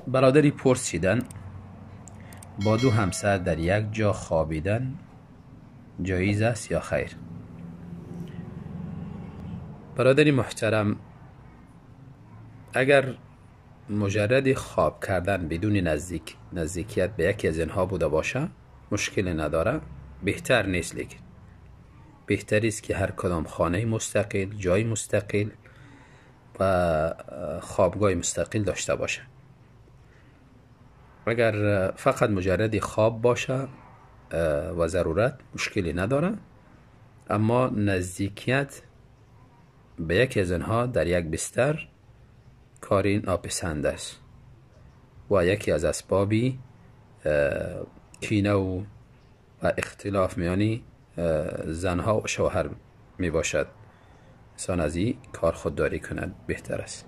Бародари пурсидан: با دو همسر در یک جا خوابیدن جایز است یا خیر؟ برادری محترم، اگر مجرد خواب کردن بدون نزدیکیت به یکی از اینها بوده باشه، مشکل نداره، بهتر نیست. لیکن بهتر است که هر کدام خانه مستقل، جای مستقل و خوابگاه مستقل داشته باشه. اگر فقط مجرد خواب باشه و ضرورت، مشکلی نداره، اما نزدیکیت به یکی از اینها در یک بستر کاری ناپسند است و یکی از اسبابی کینه و اختلاف میانی زنها و شوهر می باشد. انسان از این کار خودداری کند بهتر است.